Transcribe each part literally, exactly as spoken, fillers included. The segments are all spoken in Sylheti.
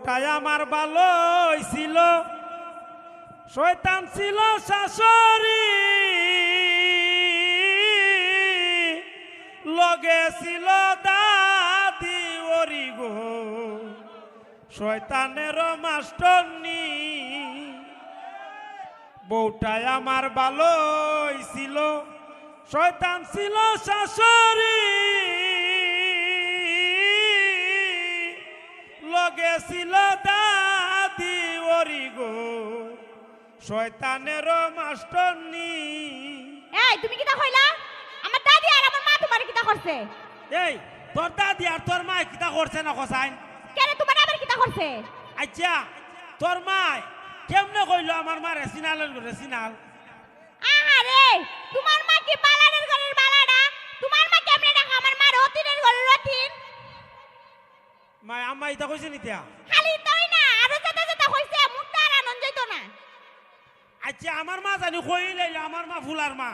তাই আমার ভালো হইছিল, শয়তান ছিল শাশুড়ি, লগে ছিল দাদি ওরি গো, শয়তানেরও মাস্টরনি। বউটাই আমার ভালো হইছিল, শয়তান ছিল শাশুড়ি, লগে ছিল দাদি ওরি গো, শয়তানেরও মাস্টরনি। এই, তুমি কিতা কইলা? আমার দাদি আর আমার মা তোমারে কিতা করছে? এই, তোর দাদি আর তোর মায় কিতা করছে না কছাইন? কেনে, তোমারে আবার কিতা করছে? আচ্ছা, তোর মায় কেমনে কইলো আমার মারে সিনালর ঘরে সিনাল? আহারে, তোমার মা কি বালারের ঘরের বালাডা? তোমার মা কেমনে দেখো আমার মারে অতিনের ঘরের অতিন? মায়, আম্মা ইতা কইছে নি তে? খালি ইতাই না, আরো যেতা যেতা কইছে, মুখটা আর আনন্দ যাইতো না। আচ্ছা, আমার মা জানি কইলাইলো, আমার মা ফুলার মা।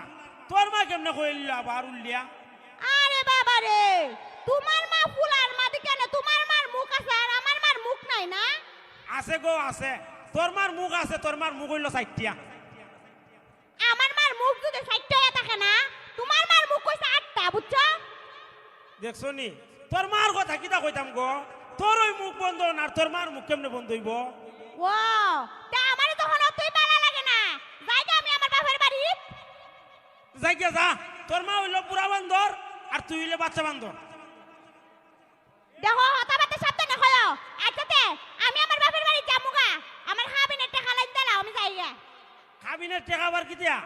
তোর মা কেমনে কইলাইলো আবার উল্লিয়া? আরে বাবা রে, তোমার মা ফুলার মা দেখে না, তোমার মার মুখ আছে আর আমার মার মুখ নাই না? আছে গো, আছে। তোর মার মুখ আছে, তোর মার মুখ অইলো চাইরটা। আমার মার মুখ যদি চাইরটা অইয়া থাকে না, তোমার মার মুখ অইছে আটটা, বুঝছো? দেখছো নি? তোর মার কথা কিতা কইতাম গো? তোর ওই মুখ বন্ধ না, আর তোর মার মুখ কেমনে বন্ধ অইবো? ও, তে আমারে তখন অতই বালা লাগে না। যাই গা আমি আমার বাপের বাড়ি। যাই গিয়া যা, তোর মা অইলো বুড়া বান্দর, আর তুই অইলে বাচ্চা বান্দর। দেখো, কথাবার্তা সাবধানে কইও। আচ্ছা তে, আমি আমার বাপের বাড়ি যামুগা। আমার খাবিনের টেকা লাইন দিলাও, আমি যাইগা। খাবিনের টেকা আবার কিতা?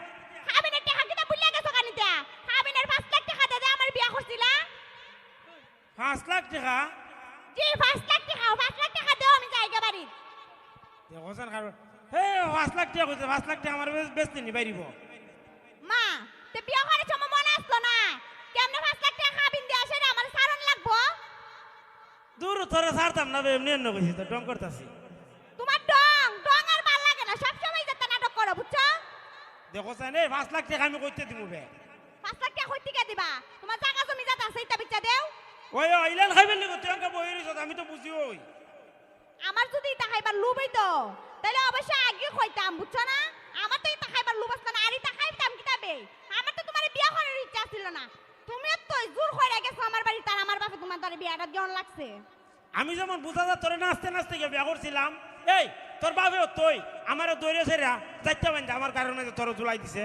খাবিনের টেকা কিতা ভুলিয়া গেছো খানি তে? খাবিনের পাঁচ লাখ টেকা দে দে আমার বিয়া করছিলা। পাঁচ লাখ টেকা? জি, পাঁচ লাখ টেকা, পাঁচ লাখ টেকা দেও, আমি যাইগা বাড়ি। দেখো চাইন কারো, হে, পাঁচ লাখ টেকা কইছে, পাঁচ লাখ টেকা আমার বেশ, বেচতে নি বাইরিব। মা, তে বিয়া করার সময় মনে আসলো না? কেমনে পাঁচ লাখ টেকা খাবিন দিয়া আসে রে, আমার সারন লাগবো। দূর, তোরে ছাড়তাম না বে, এমনে এমনে কইছি তো, ঢং করতাছি। তোমার ঢং, ঢং আর ভালা লাগে না, সব সময় যেতা নাটক করো, বুঝছো? দেখো চাইন, এই পাঁচ লাখ টেকা আমি কইতে দিমু বে। পাঁচ লাখ টেকা কইতে গিয়া দিবা? তোমার জাগা জমি যেতা আছে, ইতা বেচা দেও। ওই, ওই, ইলান খাইবেন নি গো, তুই আমাকে বই রইছ, আমি তো বুঝি ওই। আমার যদি ইতা খাইবার লোভ অইতো, তাইলে অবশ্যই আগে কইতাম, বুঝছো না? আমার তো ইতা খাইবার লোভ আসলো না, আর ইতা খাইতাম কিতা বে? আমার তো তোমারে বিয়া করার ইচ্ছা ছিল না। তুমি তো জোর কইরা গেছো আমার বাড়িত, আর আমার বাপে তোমার দ্বারা বিয়াটা দিয়ন লাগছে। আমি যেমন বুঝা যায় তোরে নাচতে নাচতে গিয়া বিয়া করছিলাম। এই, তোর বাপে অতই আমারে দৌড়ে সেরা চাইরটা বান্ধা আমার কারণে যে তোরে ঝুলাই দিছে।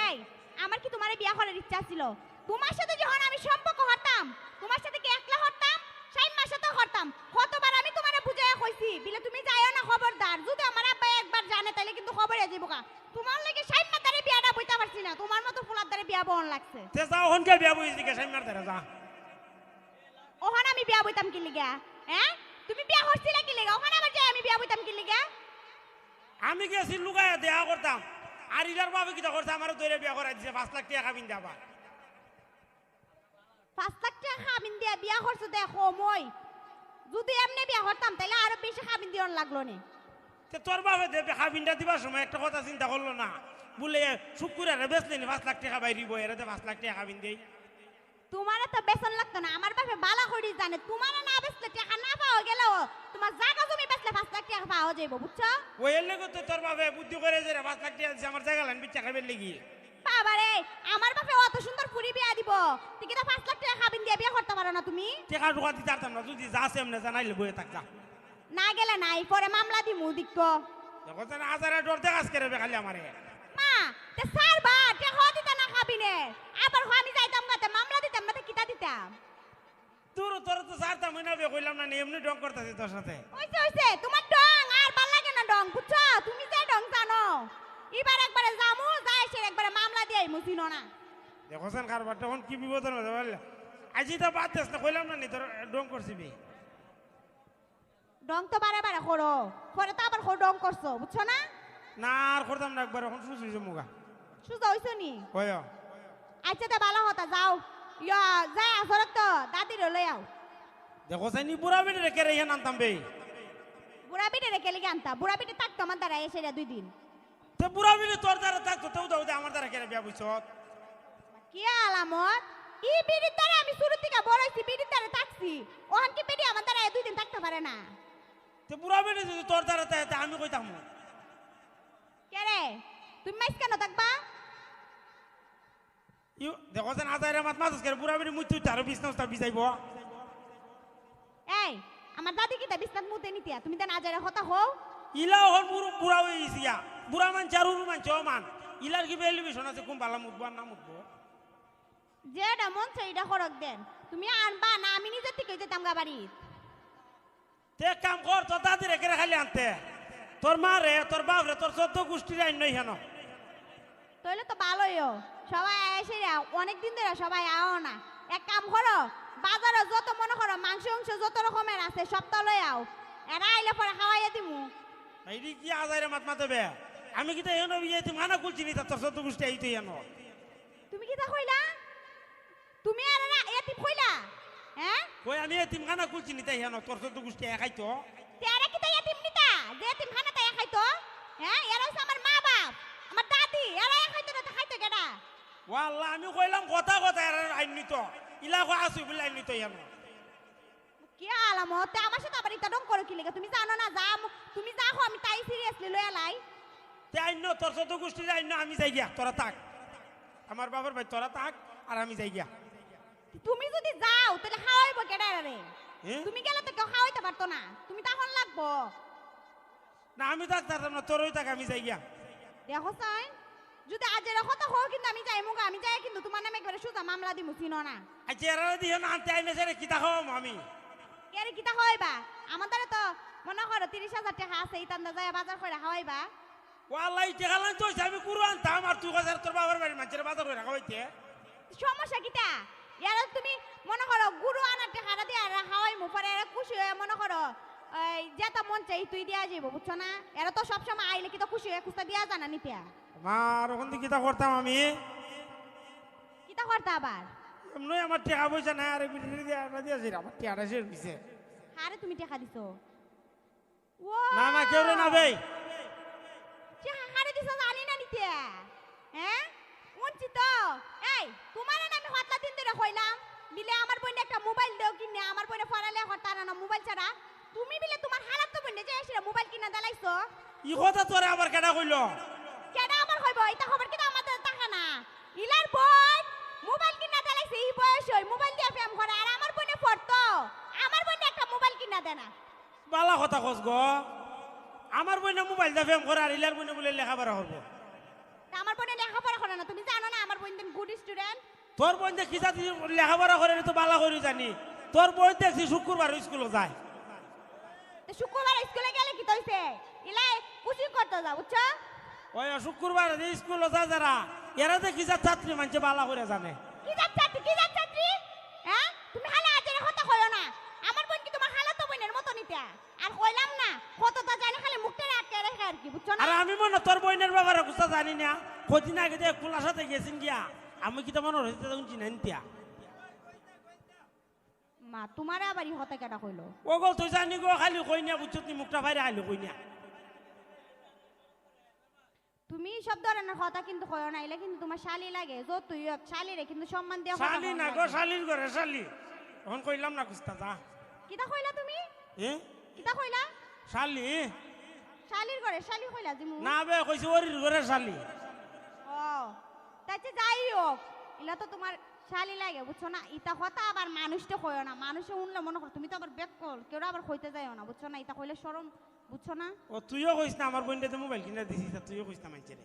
এই, আমার কি তোমারে বিয়া করার ইচ্ছা ছিল? তোমার সাথে যখন আমি সম্পর্ক করতাম, তোমার সাথে কি একলা করতাম? সাইম্মার সাথে করতাম। কতবার আমি তোমারে বুঝাইয়া কইছি, বিলে তুমি যাইও না, খবরদার। যদি আমার আব্বায় একবার জানে, তাইলে কিন্তু খবর অইয়া যাইবো গা। তোমার লাগি সাইম্মার দ্বারে বিয়াটা বইতা পারছি না, তোমার মতো ফুলার দ্বারে বিয়া বওন লাগছে। তে যা, অখন গিয়া বিয়া বইছি গা, সাইম্মার দ্বারে যা। অখন আমি বিয়া বইতাম কি লিগা? হ্যাঁ? তুমি বিয়া করছিলা কি লিগা? অখন আবার যাই আমি বিয়া বইতাম কি লিগা? আমি গেছি লুকাইয়া দেখা করতাম, আর ইলার বাপে কিতা করছে, আমারে দৌড়ে বিয়া করাই দিছে, পাঁচ লাখ টেকা খাবিন দিয়া আবার। পাঁচ লাখ টেকা খাবিন দিয়া বিয়া করছো দে কম অই। যদি এমনে বিয়া করতাম, তাইলে আরো বেশি খাবিন দিয়ন লাগলো নে। তে তোর বাপে দে খাবিনটা দিবার সময় একটা কথা চিন্তা করলো না? বুলে, শুক্কুরারে বেচলে নি পাঁচ লাখ টেকা বাইরিব, এরে দে পাঁচ লাখ টেকা খাবিন দেই। তোমারে তো বেচন লাগতো না, আমার বাপে বালা করি জানে, তোমারে না বেচলে টেকা না পাওয়া গেলেও তোমার জাগা জমি বেচলে পাঁচ লাখ টেকা পাওয়া যাইবো, বুঝছো? ওই এর লেগে তো তোর বাপে বুদ্ধি করে যে রে পাঁচ লাখ টেকা দিছে, আমার জাগা লাইন বিচ্চা খাইবার লেগি। বাবারে, আমার বাপে অত সুন্দর ফুরি বিয়া দিব, তুই কিতা পাঁচ লাখ টেকা খাবিন দিয়া বিয়া করতে পারো না তুমি? টেকা টুকা দিতে পারতাম না, যদি যা আছে এমনে জানাইলে বইয়া থাক যা। না গেলে নাই, পরে মামলা দিমু, দিক্ক। দেখো যেন আজারে ডর দেখাস করে বে খালি আমারে। মা, তে স্যার বা, টেকা দিতা না খাবিনে। আবার কয় আমি যাইতাম গা, তে মামলা দিতাম না, তে কিতা দিতাম? তোর, তোর তো ছাড়তাম না বে, কইলাম না নি, এমনে ঢং করতাছি তোর সাথে। অইছে, অইছে, তোমার ঢং আর ভালা লাগে না ঢং, বুঝছো? তুমি যে ঢং জানো। এবার একবারে যামু, যাই এসে একবারে মামলা দিয়ে আইমু, চিনো না। দেখো সেন কারবার, তখন কি বিপদের মধ্যে বললে? আজ এটা বাদ দেস না, কইলাম না নি, তোর ঢং করছি বে। ঢং তো বারে বারে করো, পরে তো আবার কও ঢং করছো, বুঝছো না? না, আর করতাম না, একবার এখন সুজ হইছে মুগা। সুজা হইছো নি? হয়। আচ্ছা, তে ভালা কথা, যাও। ইয়া, যাই আসরত তো দাদিরে লই আও। দেখো চাইনি বুড়া বেটি রেখে রে ইহান আনতাম বে। বুড়া বেটি রেখে লেগে আনতা? বুড়া বেটি থাকতো আমার দ্বারা এসে রে দুই দিন। তে বুড়া বেটি তোর দ্বারা থাকতো, তেও দাও দে আমার দ্বারা কেন বিয়া বুঝছত? কি আলামত? ই বেটির দ্বারা আমি শুরু থেকে বড় হইছি, বেটির দ্বারা থাকছি। ওহান কি বেটি আমার দ্বারা দুই দিন থাকতে পারে না? তে বুড়া বেটি যদি তোর দ্বারা তাই, তে আমি কইতাম। কে রে? তুমি মাইজ কেনে থাকবা? ইউ, দেখো যেন আজাইরা মাত মাতস কেরে, বুড়া বেটি মুইত থুইতে আরো বিছনা উছনা ভিজাইবো। এই, আমার দাদি কিতা বিছনাত মুতে নিতিয়া? তুমি দেন আজাইরা কথা কও। ইলা অখন বুড়-, বুড়া অই গেছি গিয়া। বুড়া মানষে আর হুরু মানষে অমান। ইলার কি ভ্যালুয়েশন আছে, কুন বালা মুতবো আর না মুতবো? যেটা মন চায় ইটা করক দেন। তুমি আনবা না, আমি নিজে থাকি যাইতাম গা বাড়িত। তে এক কাম কর, তোর দাদিরে কেরে খালি আনতে? তোর মারে, তোর বাপরে, তোর চৌদ্দ গুষ্টিরে আইন নই হেন। তাইলে তো ভালোইও, সবাই আইসে, অনেক দিন ধরে সবাই আও না। এক কাম করো, বাজারো যত মনো করো মাংস উংস যত রকমের আছে সবতা লই আও, এরা আইলে পরে খাওয়াইয়া দিমু। এইটি কি আজাইরা মাত মাতে বে? আমি কিতা হেন এতিমখানা খুলছি নি, তা তোর চৌদ্দ গুষ্টি আইতো হেন। তুমি কিতা কইলা? তুমি এরারে এতিম কইলা? হ্যাঁ? কই আমি এতিমখানা খুলছি নি তাই হেন, তোর চৌদ্দ গুষ্টি আইয়া খাইতো। তে এরা কিতা এতিম নি তা? যে এতিমখানাত আইয়া খাইতো? হ্যাঁ? এরা অইছে আমার মা বাপ, আমার দাদি, এরা আইয়া খাইতো না, তে খাইতো কেডা? ও আল্লাহ, আমি কইলাম কথা কথা এরা আইন নিতো। ইলা কয় আসুই বুলে আইন নিতো হেন। কি আলামত? তে আমার সাথে আবার ইতা ঢং করো কি লেগে? তুমি জানো না, যা ম-, তুমি যা কও আমি তাই সিরিয়াসলি লইয়া লাই। তে আইন, তোর চৌদ্দ গুষ্টিরে আইন, আমি যাই গিয়া, তোরা থাক। আমার বাবার বাড়ি তোরা থাক, আর আমি যাই গিয়া। তুমি যদি যাও, তাইলে খাওয়াইবো কেডা রে? হ্যাঁ? তুমি গেলে তো কেউ খাওয়াইতে পারতো না, তুমি তখন লাগবো। না, আমি থাকতাম না, তোরই থাক, আমি যাই গিয়া। দেখো সাইন, যদি আজাইরা কথা কও, কিন্তু আমি যাইমু গা, আমি যাই কিন্তু তোমার নামে একবারে সোজা মামলা দিমু, চিনো না। আচ্ছা, এরারে দিও না, আনতে আইনে সেরে কিতা খাওয়াম আমি? কে রে কিতা খাওয়াইবা? আমার দ্বারা তো মনো করো তিরিশ হাজার টেকা আছে, ইতান দা যাইয়া বাজার করে খাওয়াইবা। ও আল্লাহ, এই টেকা লাইন তো হইছে, আমি গরু আনতাম, আর তুই কইছস তোর বাবার বাড়ির মানষেরে বাজার করে খাওয়াইতে। সমস্যা কিতা? এরা তুমি মনো করো গরু আনার টেকাটা দিয়া এরা খাওয়াইমু, পরে এরা খুশি হয়ে মনো করো এই যেটা মন চাই তুই দিয়া যাইবো, বুঝছো না? এরা তো সবসময় আইলে কিতা খুশি হয়ে খুস্তা দিয়া জানা নিতে। আমার ওখান থেকে কিতা করতাম আমি? কিতা করতা আবার? এমনি আমার টেকা পয়সা নাই, আর বিক্রি দিয়া আমরা দিয়েছি, আমার টেকাটা শেষ হইছে। আরে তুমি টেকা দিছো? ও! না, না, কেউরে না বেই। টেকা কারে দিছো জানি না নিতে? হ্যাঁ? হুনছি তো। এই, তোমারে না আমি কতলা দিন ধরে কইলাম, বিলে আমার বইনে একটা মোবাইল দেও কিনে, আমার বইনে পড়ালেখা করতা না, না মোবাইল ছাড়া। তুমি বিলে তোমার খালাতো বইনে যে এসে মোবাইল কিনা দিলাইছো। ই কথা তোরে আবার কেডা কইলো? কেডা আবার কইবো? ইতা খবর কিতা আমাদের টাকা না। ইলার বইন মোবাইল কিনা দিলাইছে, ই বয়স হই মোবাইল দিয়া প্রেম করে, আর আমার বইনে পড়তো, আমার বইনে একটা মোবাইল কিনা দেনা। বালা কথা কস গো। আমার বইনে মোবাইল দা প্রেম করে আর ইলার বইনে বুলে লেখাপড়া করবো। তা আমার বইনে লেখাপড়া করে না, তুমি জানো না আমার বইন দিন গুড স্টুডেন্ট? তোর বইন দে কিতা দি লেখাপড়া করে, আমি তো বালা করি জানি। তোর বইন দেখছি শুক্রবার স্কুলো যায়। তো শুক্রবার স্কুলে গেলে কিতা অইছে? ইলাই কোচিং করতে যা, বুঝছো? ওই শুক্রবার যে স্কুলো যায় যারা, এরা যে কিতা ছাত্রী মানষে বালা করে জানে। কিতা ছাত্রী, কিতা ছাত্রী? হ্যাঁ? তুমি খালি আজের কথা কইও না। আমার বইন কি তোমার খালাতো বইনের মতো নিতে? আর কইলাম না, কতটা জানি খালি মুখটা আটকে রাখে আর কি, বুঝছো না? আর আমি মনে তোর বইনের ব্যাপারে কুস্তা জানি না। কদিন আগে যে এক পোলার সাথে গেছিন গিয়া, আমি কিতা মনে হইছে তখন চিনাই নিতিয়া। মা, তোমারে আবার ই কথা কেডা কইলো? ও গো, তুই জানি গো, খালি কই না, বুঝছত নি, মুখটা বাইরে আইলো কই না। তুমি সব ধরনের কথা কিন্তু কইও না, ইলা কিন্তু তোমার শালি লাগে, যতই হোক, শালিরে কিন্তু সম্মান দিয়া কথা শালি কওয়া না গো, লাগে। শালির ঘরে শালি। অখন কইলাম না কুস্তা, যা। কিতা কইলা তুমি? এ? কিতা কইলা? শালি। শালির ঘরে শালি কইলা জিমু? না বে, কইছি ওরির ঘরে শালি। ও, তাইতে যাই হোক, ইলা তো তোমার শালি লাগে, বুঝছো না? ইতা কথা আবার মানুষটা কইও না, মানুষে হুনলে মনে করো তুমি তো আবার বেক্কল, কেউ আবার কইতে যাইও না, বুঝছো না? ইতা কইলে শরম, বুঝছো না? ও, তুইও কইস না, আমার বইনটাতে মোবাইল কিনা দিছিস, আর তুইও কইস না মানষেরে।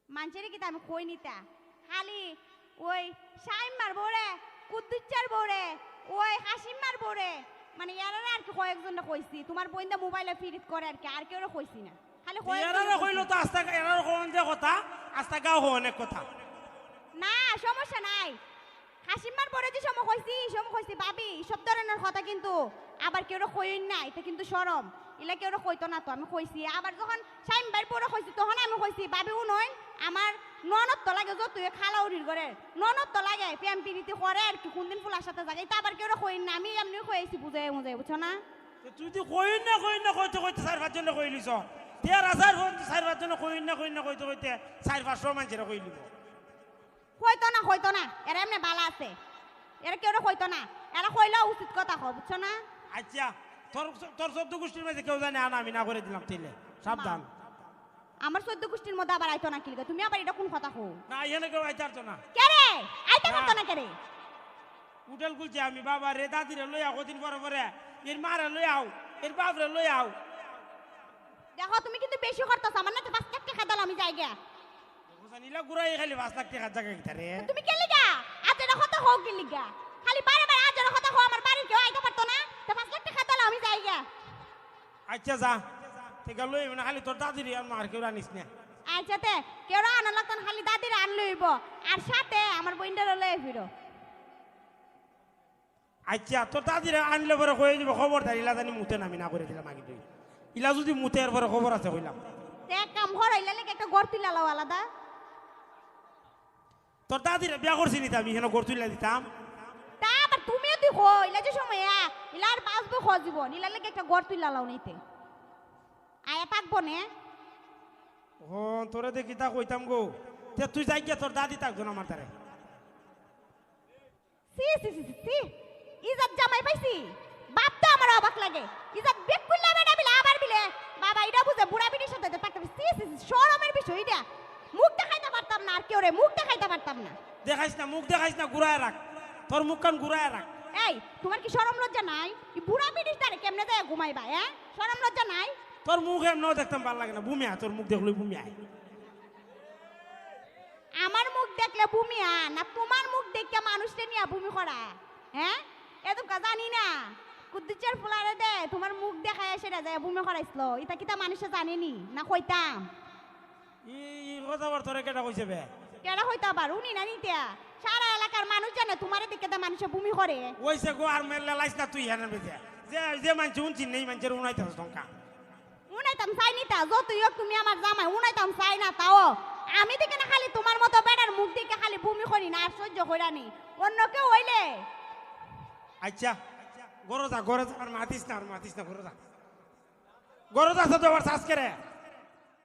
মানষেরে কিতা আমি কই নিতা? খালি ওই শাইম্মার বউরে, কুদ্দুচ্চার বউরে, ওই হাসিম্মার বউরে, মানে এরারে আর কি কয়েকজনরে কইছি, তোমার বইনটা মোবাইলে ফিরিত করে আর কি, আর কেউরে কইছি না। খালি কয়েকজনরে এরারে কইছি। কইলো তো আস্তা, এরারে কওন যে কথা, আস্তা গাঁও অনেক কথা। না, সমস্যা নাই। হাসিম্মার বউরে যে সময় কইছি, ই সময় কইছি, "ভাবি, সব ধরনের কথা কিন্তু আবার কেউরে কইন না, এটা কিন্তু শরম। ইলা কেউরে কইতো না তো।" আমি কইছি। আবার যখন শাইম ভাইর বউরে কইছি, তখন আমি কইছি, "ভাবি, হুনইন, আমার ননদ তো লাগে যতই খালাউরির ঘরে, ননদ তো লাগে, প্রেম পিরিতি করে আর কি, কোনদিন ফুলার সাথে জাগে, এটা আবার কেউরে কইন না।" আমি এমনি কইছি, বুঝাই মুঝাই, বুঝছো না? তো তুই তো কইন না, কইন না, কইতে কইতে চাইর পাঁচজনে কইলিছ। তেরা চাইর পাঁচ, চাইর পাঁচজনে কইন না, কইন না, কইতে কইতে চাইর পাঁচশো মানষেরে কইলিব। কইতো না, কইতো না, এরা এমনে বালা আছে, এরা কেউরে কইতো না, এরা কইলেও উচিত কথা কও, বুঝছো না? আচ্ছা, তোর, তোর চৌদ্দ গুষ্টির মাঝে কেউ জানে আনা আমি না করি দিলাম, তিলে সাবধান। আমার চৌদ্দ গুষ্টির মধ্যে আবার আইতো না কিলিগা? তুমি আবার ইটা কুন কথা কও? না, এনে কেউ আইতে পারতো না। কে রে? আইতে না। পারতো না কে রে? উঠেল খুলছে আমি, বাবা রে, দাদিরে লই আও কদিন পরে পরে, এর মারে লই আও, এর বাপরে লই আও। দেখো, তুমি কিন্তু বেশি করতাছ, আমার না তো পাঁচ লাখ টেকা দিলাও, আমি যাইগা। দেখো জানি ইলা গুড়াই খালি পাঁচ লাখ টেকার জাগা কিতা রে? তুমি কিলিগা? আজ এর কথা কও কিলিগা? খালি বারে বারে আজ এর কথা কও, আমার বাড়ির কেউ আইতে পারতো না, তো পাঁচ লাখ টেকা দিলাও, আমি যাইগা। আচ্ছা যা, টেকা লই আইবো না, খালি তোর দাদিরে আর মারে কেউরে আনিস না। আচ্ছা তে, কেউরে আনা লাগতো না, খালি দাদিরে আনলে অইবো। আর সাথে আমার বইনটারে লই ফিরো। আচ্ছা, তোর দাদিরে আনলে পরে কই দিবো, খবরদার, ইলা জানি মুতে না, আমি না করি দিলাম আগে তুই। ইলা যুদি মুতে এর পরে খবর আছে কইলাম। তে এক কাম করো, ইলা লাগি একটা ঘর তুইলা লাও আলাদা। তোর দাদিরে বিয়া করছি নি তে আমি, হেন ঘর তুইলা দিতাম। তা আবার তুমিও তুই কও, ইলা যে সময়, ইলা আর বাঁচবো কয় জীবন, ইলার লাগি একটা ঘর তুইলা লাও নিতে। আয়া থাকবো নে। ও, তোরে দেখি তা কইতাম গো। তে তুই যাইগা, তোর দাদি থাকতো না আমার ধারে। ছি, ছি, ছি, ছি, ছি। ইজাত জামাই পাইছি। ভাবতে আমার অবাক লাগে। ইজাত বেকুল্লা বেটা বিলে আবার বিলে। বাবা, ইটা বুঝে বুড়া বেটির সাথে থাকতে হবে। ছি, ছি, ছি, শরমের বিষয় ইটা। মুখ দেখাইতে পারতাম না আর কেউরে, মুখ দেখাইতে পারতাম না। দেখাইস না, মুখ দেখাইস না, ঘুরায় রাখ। তোর মুখখান ঘুরায় রাখ। এই, তোমার কি শরম লজ্জা নাই? ই বুড়া বেটির ধারে কেমনে যায় ঘুমাইবা, হ্যাঁ? শরম লজ্জা নাই? তোর মুখ এমনেও দেখতাম ভালা লাগে না, বমি আয়, তোর মুখ দেখলেই বমি আয়। আমার মুখ দেখলে বমি আয় না, তোমার মুখ দেখিয়া মানুষরে নিয়া বমি করায়, হ্যাঁ? এ তো জানি না, কুদ্দুসের ফুলারে দে, তোমার মুখ দেখায় সেটা যায় বমি করাইছিল, ইতা কিতা মানুষে জানে নি? না কইতাম? ই, ই কথা আবার তোরে কেটা কইছে বে? কেটা কইতা আবার? উনি না নিতা? সারা এলাকার মানুষ জানে তোমারে দেখে তো মানুষে বমি করে। ওইছে গো, আর মেল লাইস না তুই হেনে বেজে। যে, যে মানষে উনছি নেই মানষের উনাইতে হস ঢঙ্কা। উনাইতাম চাই নি তা, যতই হোক তুমি আমার জামাই, উনাইতাম চাই না তাও। আমি দেখে না খালি তোমার মতো বেটার মুখ দেখে খালি বমি করি না, আর সহ্য করি নি। অন্য কেউ হইলে আচ্ছা, ঘরো যা, ঘরো যা, আর মাতিস না, আর মাতিস না, ঘরো যা। ঘরো যা, তো আবার শ্বাস কেড়ে।